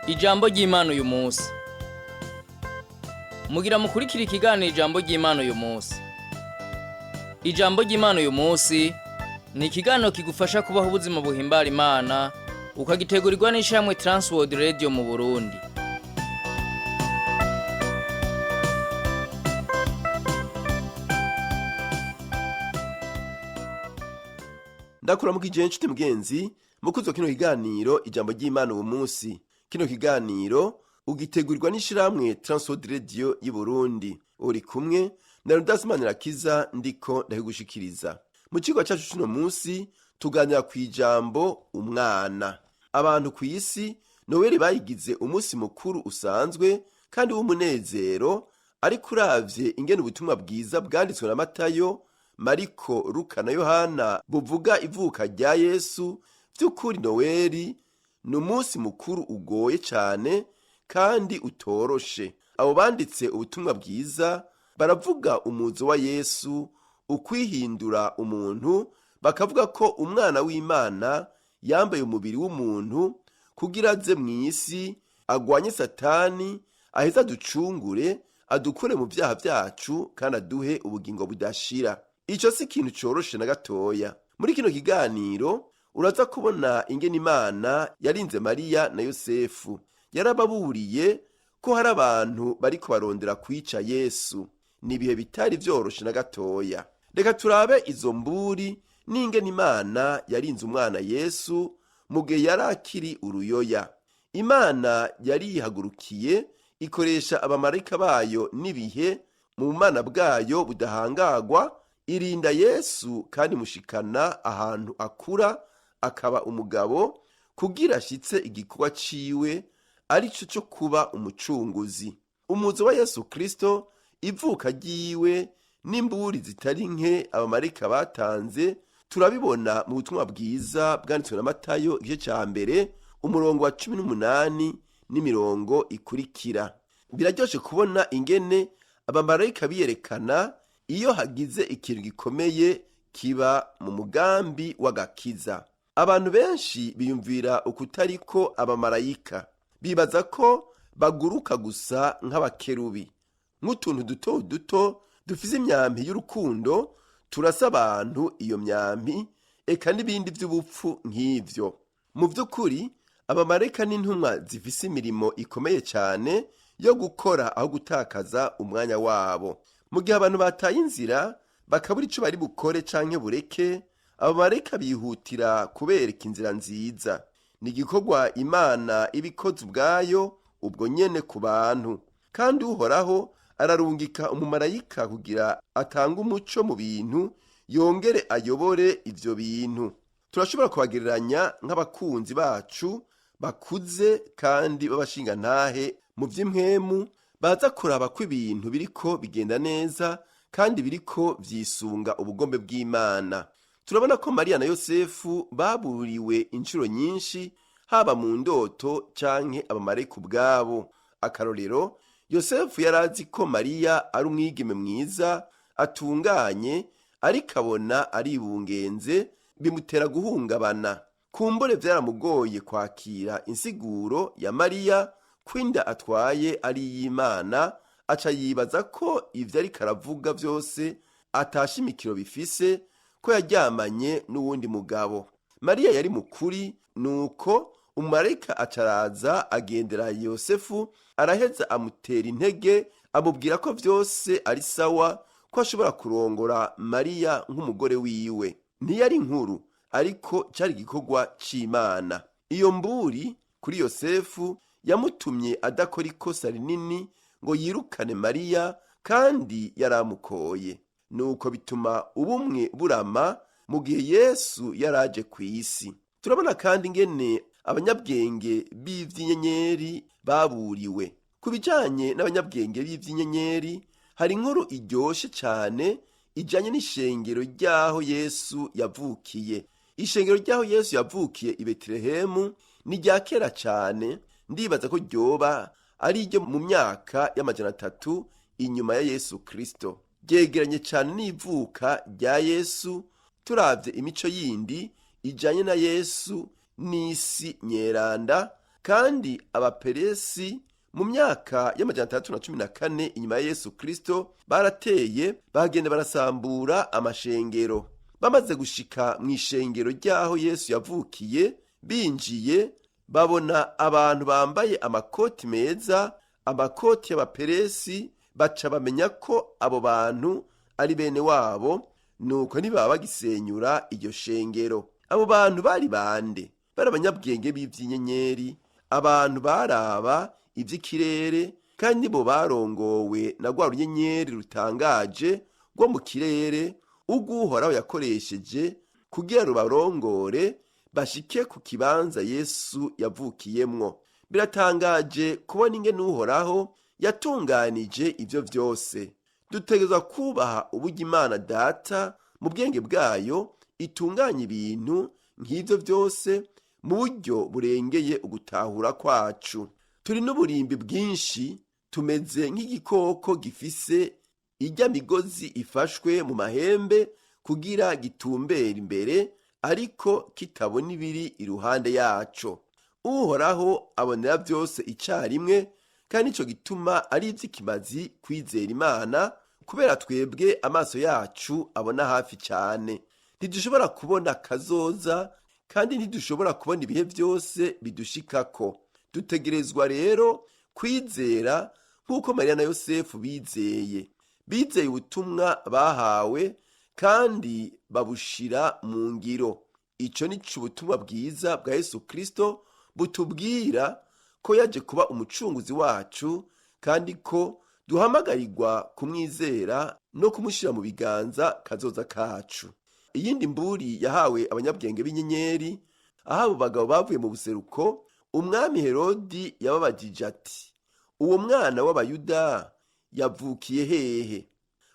Ijambo ry'Imana uyu munsi. Mugira mukurikira ikiganiro ijambo ry'Imana uyu munsi. Ijambo ry'Imana uyu munsi ni ikiganiro kigufasha kubaho ubuzima buhimbara Imana, ukagitegurirwa n'ishirahamwe Transworld Radio mu Burundi. Ndakuramukije nshuti mugenzi mukuzo kino kiganiro ijambo ry'Imana uyu munsi. Kino kiganiro ugitegurirwa n'ishirahamwe Transworld Radio y'i Burundi. Uri kumwe na Rudas Manirakiza, ndiko ndakigushikiriza. Mu cigwa cacu c'uno munsi tuganira kw'ijambo umwana. Abantu kw'isi Noweli bayigize umunsi mukuru usanzwe kandi w'umunezero, ariko uravye ingene ubutumwa bwiza bwanditswe na Matayo, Mariko, Luka na Yohana buvuga ivuka rya Yesu, vy'ukuri Noweli ni umunsi mukuru ugoye cane kandi utoroshe. Abo banditse ubutumwa bwiza baravuga umuzo wa Yesu, ukwihindura umuntu, bakavuga ko umwana w'Imana yambaye umubiri w'umuntu kugira aze mw'isi agwanye Satani, aheze aducungure, adukure mu vyaha vyacu kandi aduhe ubugingo budashira. Ico si ikintu coroshe na gatoya. Muri kino kiganiro uraza kubona ingene Imana yarinze Mariya na Yosefu. Yarababuriye ko hari abantu bariko barondera kwica Yesu. Ni ibihe bitari vyoroshe na gatoya. Reka turabe izo mburi n'ingene Imana yarinze umwana Yesu mu gihe yari akiri uruyoya. Imana yarihagurukiye ikoresha abamarayika bayo n'ibihe mu bumana bwayo budahangagwa, irinda Yesu kandi imushikana ahantu akura akaba umugabo kugira ashitse igikorwa ciwe arico co kuba umucunguzi. Umuzo wa Yesu Kristo, ivuka ryiwe n'imburi zitari nke abamarayika batanze, turabibona mu butumwa bwiza bwanditswe na Matayo igice ca mbere umurongo wa 18 n'imirongo ikurikira. Biraryoshe kubona ingene abamarayika biyerekana iyo hagize ikintu gikomeye kiba mu mugambi w'agakiza. Abantu benshi biyumvira ukutariko abamarayika, bibaza ko baguruka gusa nk'abakerubi, nk'utuntu duto duto dufise imyampi y'urukundo turasa abantu iyo myampi, eka n'ibindi vy'ubupfu nk'ivyo. Mu vy'ukuri abamarayika n'intumwa zifise imirimo ikomeye cane yo gukora aho gutakaza umwanya wabo. Mu gihe abantu bataye inzira bakabura ico bari bukore canke bureke, abamarayika bihutira kubereka inzira nziza. Ni igikorwa Imana iba ikoze ubwayo ubwo nyene ku bantu, kandi Uhoraho ararungika umumarayika kugira atange umuco mu bintu, yongere ayobore ivyo bintu. Turashobora kubagereranya nk'abakunzi bacu bakuze kandi b'abashingantahe mu vy'impwemu, baza kuraba ko ibintu biriko bigenda neza kandi biriko vyisunga ubugombe bw'Imana. Turabona ko Mariya na Yosefu baburiwe inshuro nyinshi, haba mu ndoto canke abamarayika ubwabo. Akarorero, Yosefu yari azi ko Mariya ari umwigeme mwiza atunganye, ariko abona aribungenze bimutera guhungabana. Kumbure vyaramugoye kwakira insiguro ya Mariya ko inda atwaye ari iy'Imana, aca yibaza ko ivyo ariko aravuga vyose atashimikiro bifise, ko yaryamanye n'uwundi mugabo. Mariya yari mukuri, nuko umumarayika acaraza agendera Yosefu, araheza amutera intege, amubwira ko vyose ari sawa, ko ashobora kurongora Mariya nk'umugore wiwe. Ntiyari inkuru, ariko cari igikorwa c'Imana. Iyo mburi kuri Yosefu yamutumye adakora ikosa rinini ngo yirukane Mariya, kandi yaramukoye. Nuko bituma ubumwe burama mu gihe Yesu yaraje kw'isi. Turabona kandi ingene abanyabwenge b'ivy'inyenyeri baburiwe. Ku bijanye n'abanyabwenge b'ivy'inyenyeri, hari inkuru iryoshe cane ijanye n'ishengero ry'aho Yesu yavukiye. Ishengero ry'aho Yesu yavukiye i Betelehemu ni rya kera cane, ndibaza ko ryoba ari iryo mu myaka y'300 inyuma ya Yesu Kristo. Ryegeranye cane n'ivuka rya Yesu. Turavye imico yindi ijanye na Yesu n'isi nyeranda, Kandi Abaperesi mu myaka y'614 inyuma ya Yesu Kristo barateye, bagenda barasambura amashengero. Bamaze gushika mu ishengero ry'aho Yesu yavukiye, binjiye babona abantu bambaye amakoti meza, amakoti y'Abaperesi, baca bamenya ko abo bantu ari bene wabo. Nuko ntibaba bagisenyura iryo shengero. Abo bantu bari bande? Bari abanyabwenge b'ivy'inyenyeri, abantu baraba ivy'ikirere, kandi bo barongowe na rwa runyenyeri rutangaje rwo mu kirere urw'Uhoraho yakoresheje kugira rubarongore bashike ku kibanza Yesu yavukiyemwo. Biratangaje kubona ingene Uhoraho yatunganije ivyo vyose. Dutegerezwa kubaha uburyo Imana Data mu bwenge bwayo itunganya ibintu nk'ivyo vyose mu buryo burengeye ugutahura kwacu. Turi n'uburimbi bwinshi, tumeze nk'igikoko gifise irya migozi ifashwe mu mahembe kugira gitumbere imbere, ariko kitabona ibiri iruhande yaco. Uhoraho abonera vyose icarimwe, kandi nico gituma ari ivy'ikimazi kwizera Imana, kubera twebwe amaso yacu abona hafi cyane. Ntidushobora kubona kazoza, kandi ntidushobora kubona ibihe byose bidushikako. Dutegerezwa rero kwizera nk'uko Mariya na Yosefu bizeye. Bizeye ubutumwa bahawe kandi babushira mu ngiro. Ico ni co ubutumwa bwiza bwa Yesu Kristo butubwira, ko yaje kuba umucunguzi wacu kandi ko duhamagarirwa kumwizera no kumushyira mu biganza kazoza kacu. Iyindi mburi yahawe abanyabwenge b'inyenyeri, aho abo bagabo bavuye mu buseruko, umwami Herodi yababajije ati: "Uwo mwana w'Abayuda yavukiye hehe?"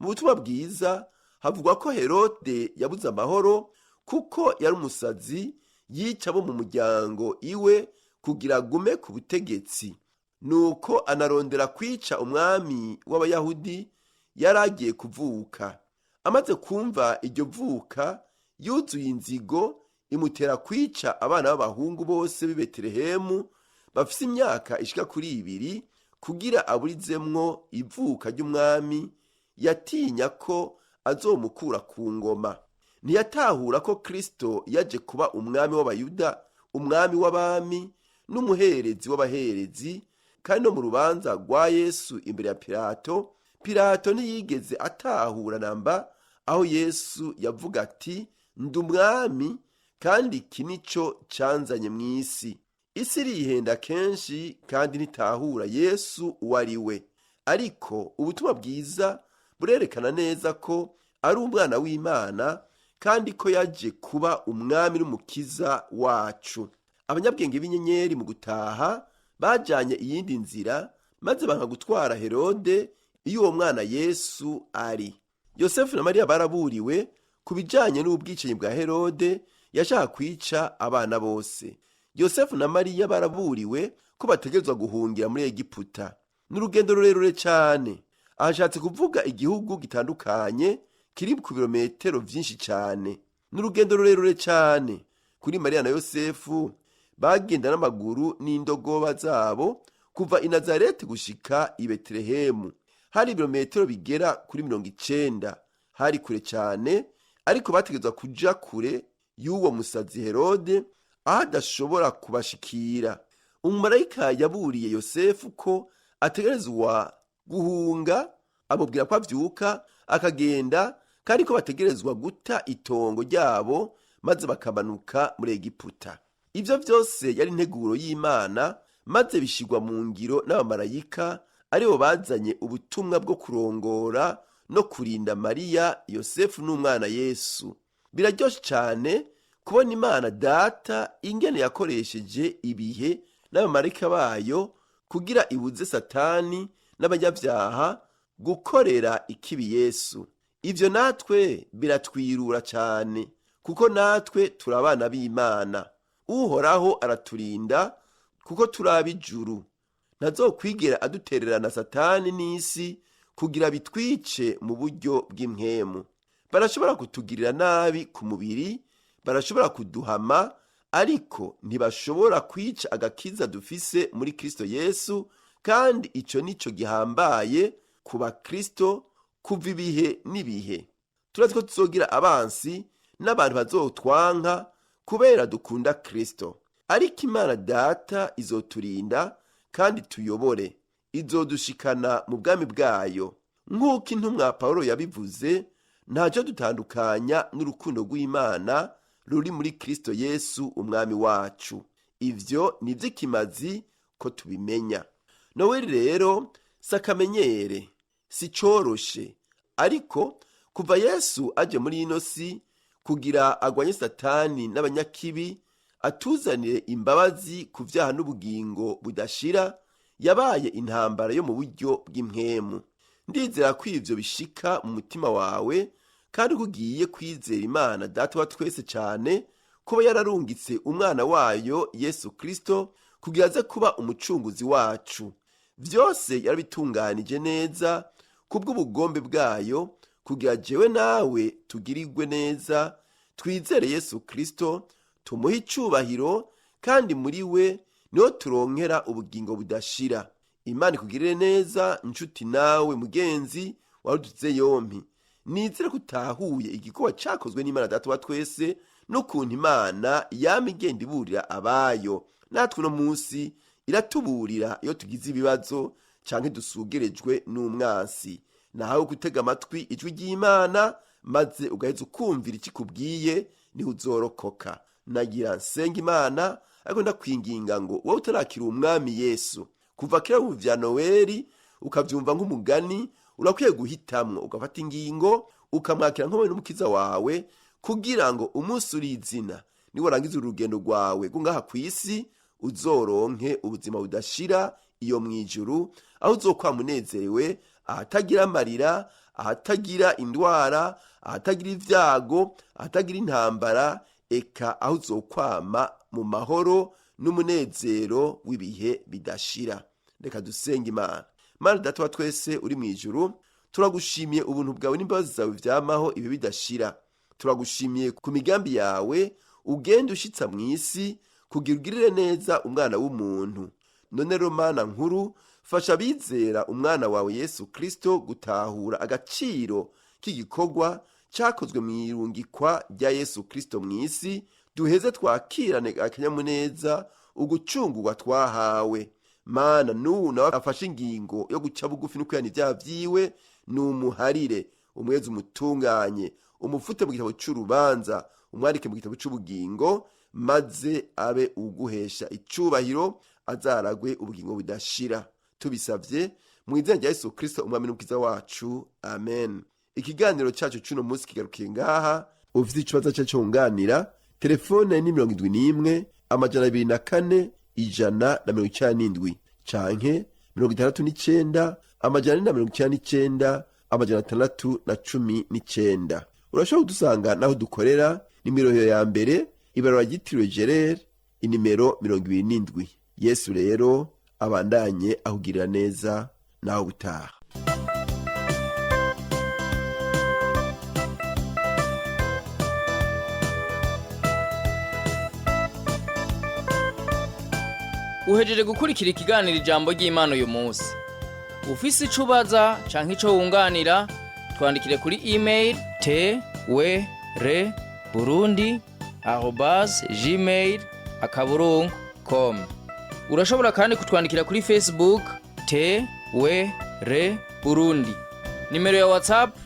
Mu butumwa bwiza havugwa ko Herode yabuze amahoro kuko yari umusazi, yica abo mu muryango iwe kugira agume ku butegetsi. Nuko anarondera kwica umwami w'Abayahudi yari agiye kuvuka. Amaze kumva iryo vuka, yuzuye inzigo, imutera kwica abana b'abahungu bose b'i Betelehemu bafise imyaka ishika kuri 2, kugira aburizemwo ivuka ry'umwami. Yatinya ko azomukura ku ngoma. Ntiyatahura ko Kristo yaje kuba umwami w'Abayuda, umwami w'abami n'umuherezi w'abaherezi. Kandi no mu rubanza rwa Yesu imbere ya Pilato, Pilato ntiyigeze atahura namba aho Yesu yavuga ati: "Ndi umwami, kandi iki nico canzanye mu isi." Isi irihenda kenshi kandi ntitahura Yesu uwo ari we, ariko ubutumwa bwiza burerekana neza ko ari umwana w'Imana kandi ko yaje kuba umwami n'umukiza wacu. Abanyabwenge b'inyenyeri mu gutaha bajanye iyindi nzira, maze banka gutwara Herode iyo uwo mwana Yesu ari. Yosefu na Mariya baraburiwe ku bijanye n'ubwicanyi bwa Herode yashaka kwica abana bose. Yosefu na Mariya baraburiwe ko bategerezwa guhungira muri Egiputa. Ni urugendo rurerure cyane. Ahashatse kuvuga igihugu gitandukanye kiri ku birometero vyinshi cyane. Ni urugendo rurerure cyane kuri Mariya na Yosefu. Bagenda n'amaguru n'indogoba zabo kuva i Nazareti gushika i Betelehemu. Hari ibirometero bigera kuri 90. Hari kure cyane, ariko bategerezwa kuja kure y'uwo musazi Herode, aho adashobora kubashikira. Umumarayika yaburiye Yosefu ko ategerezwa guhunga, amubwira ko avyuka akagenda, kandi ko bategerezwa guta itongo ryabo maze bakamanuka muri Egiputa. Ivyo vyose yari integuro y'Imana, maze bishirwa mu ngiro n'abamarayika, aribo bazanye ubutumwa bwo kurongora no kurinda Mariya, Yosefu n'umwana Yesu. Biraryoshe cane kubona Imana Data ingene yakoresheje ibihe n'abamarayika bayo kugira ibuze Satani n'abanyabyaha gukorera ikibi Yesu. Ivyo natwe biratwirura cane, kuko natwe turi abana b'Imana. Uhoraho araturinda kuko turi ab'ijuru. Ntazokwigera adutererana Satani n'isi kugira bitwice mu buryo bw'impwemu. Barashobora kutugirira nabi ku mubiri, barashobora kuduhama, Ariko ntibashobora kwica agakiza dufise muri Kristo Yesu, kandi ico nico gihambaye ku bakristo kuva ibihe n'ibihe. Turazi ko tuzogira abansi n'abantu bazotwanka kubera dukunda Kristo, ariko Imana Data izoturinda kandi tuyobore, izodushikana mu bwami bwayo. Nk'uko intumwa Pawulo yabivuze, ntacyo dutandukanya n'urukundo rw'Imana ruri muri Kristo Yesu umwami wacu. Ivyo ni ivy'ikimazi ko tubimenya. Noweli rero si akamenyere, si coroshe, ariko kuva Yesu aje muri ino si kugira agwanye Satani n'abanyakibi, atuzanire imbabazi ku vyaha n'ubugingo budashira, yabaye intambara yo mu buryo bw'impwemu. Ndizera ko ivyo bishika mu mutima wawe, kandi ko ugiye kwizera Imana Data wa twese cane kuba yararungitse umwana wayo Yesu Kristo kugira aze kuba umucunguzi wacu. Vyose yarabitunganije neza kubw'ubugombe bwayo, kugira jewe nawe tugirirwe neza, twizere Yesu Kristo, tumuhe icubahiro, kandi muri we niho turonkera ubugingo budashira. Imana ikugirire neza nshuti nawe mugenzi waruduze yompi. Nizere ko utahuye igikorwa cakozwe n'Imana Data wa twese, n'ukuntu Imana yama igenda iburira abayo. Natwe uno munsi iratuburira iyo tugize ibibazo canke dusugerejwe n'umwansi. Nahawe gutega amatwi ijwi ry'Imana, maze ugaheza ukumvira ikikubwiye, niho uzorokoka. Nagira nsenga Imana, ariko ndakwinginga ngo wowe utarakira umwami Yesu, kuva kera mu vya Noweli ukavyumva nk'umugani, urakwiye guhitamwo ugafata ingingo ukamwakira nk'umwe n'umukiza wawe, kugira ngo umunsi urizina niwarangiza urugendo rwawe rwo ngaha kw'isi uzoronke ubuzima budashira iyo mw'ijuru, aho uzokwama unezerewe, ahatagira amarira, ahatagira indwara, ahatagira ivyago, ahatagira intambara, eka aho uzokwama mu mahoro n'umunezero w'ibihe bidashira. Reka dusenga Imana. Mana Data wa twese uri mw'ijuru, turagushimiye ubuntu bwawe n'imbabazi zawe vyamaho ibihe bidashira. Turagushimiye ku migambi yawe ugenda ushitsa mw'isi kugira ugirire neza umwana w'umuntu. None rero Mana nkuru, fasha abizera umwana wawe Yesu Kristo gutahura agaciro k'igikorwa cakozwe mw'irungikwa rya Yesu Kristo mw'isi, duheze twakirane akanyamuneza ugucungurwa twahawe. Mana, n'ubu nawe afashe ingingo yo guca bugufi no kwihana ivyaha vyiwe, numuharire umwezi umutunganye, umufute mu gitabo c'urubanza, umwandike mu gitabo c'ubugingo, maze abe uguhesha icubahiro, azaragwe ubugingo budashira. Tubisavye mu izina rya Yesu Kristo umwami n'umukiza wacu, amen. Ikiganiro cacu c'uno munsi kigarukiye ngaha. Ufite ikibazo cyacu wunganira, telefone ni 71 204 197 canke 69 499 619. Urashobora kudusanga naho dukorera ni mirohero ya mbere, ibarabara ryitiriwe Gerere, inimero 27. Yesu rero abandanye ahugirira neza naho gutaha. Uhejeje gukurikira ikiganiro ijambo ry'Imana uyu munsi. Ufise ico ubaza canke ico wunganira, twandikire kuri email twrburundi@gmail.com. Urashobora kandi kutwandikira kuri Facebook TWR Burundi. Nimero ya WhatsApp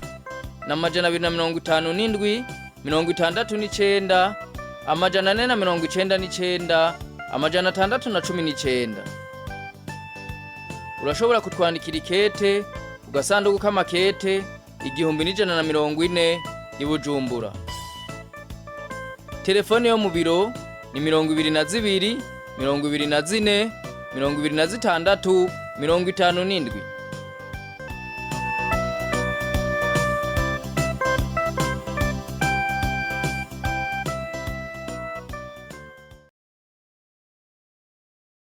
na 257 69 499 619. Urashobora kutwandikira ikete ku gasanduku k'amakete 1140 i Bujumbura. Telefone yo mu biro ni 22 24 26 57.